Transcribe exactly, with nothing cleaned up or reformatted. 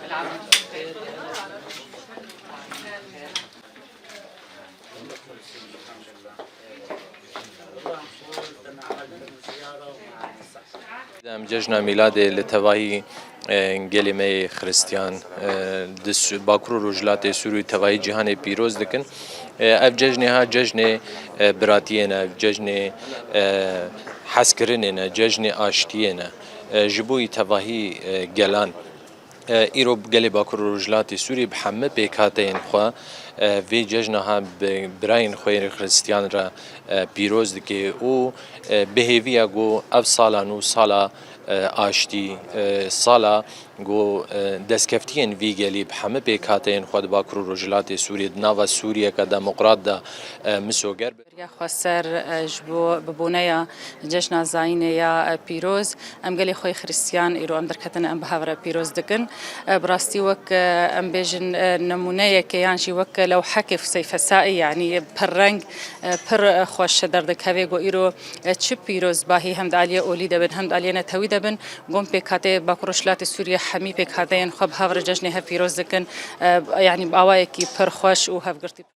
Em cejna mîladê li tevahî, e, gelê me yê Xiristiyan, e, di Su-, Bakur û Rojhilatê Sûrî tevahî cîhanê pîroz dikin. E, ev cejnê ha cejnê, e, biratiyê ne, ev cejnê, e, hezkirinê ne, cejnê aştiyê ne. E, ji bo yî tevahî, e, gelan. E, îro gelê Bakur û Rojhilatê Sûrî bi hemî pêkhateyên xwe, e, vê cejna ha bi birayên xwe yên Xiristiyan re, e, pîroz dike û, e, bi hêviya ku ev sala nû sala, e, aştî, e, sala ku, e, destkeftiyên vî gelî bi hemî pêkhateyên xwe di Bakur û Rojhilatê Sûriyê, di nava Sûriyeke demokrat de, e, misoger be. Ya xweser, e, ji bo bibûneya cejna zayînê ya, e, pîroz, em gelê xwe yê Xiristiyan îro em derketine, em bi hev re pîroz dikin. E, bi rastî wek, e, em bêjin, e, nemûneyeke yan jî wek lewhekê seyfesaî, yanî pir reng, e, pir, e, xweş derdikeve ku îro, e, çi pîrozbahî hem di aliyê olî de bin, hem di aliyê netewî de bin, gom pêkhateyê Bakur Rojhilatê Sûriyê hemî pêkhateyên xwe bi hev re cejnê hev pîroz dikin. E, yanî bi awayekî pir xweş û hevgirtî.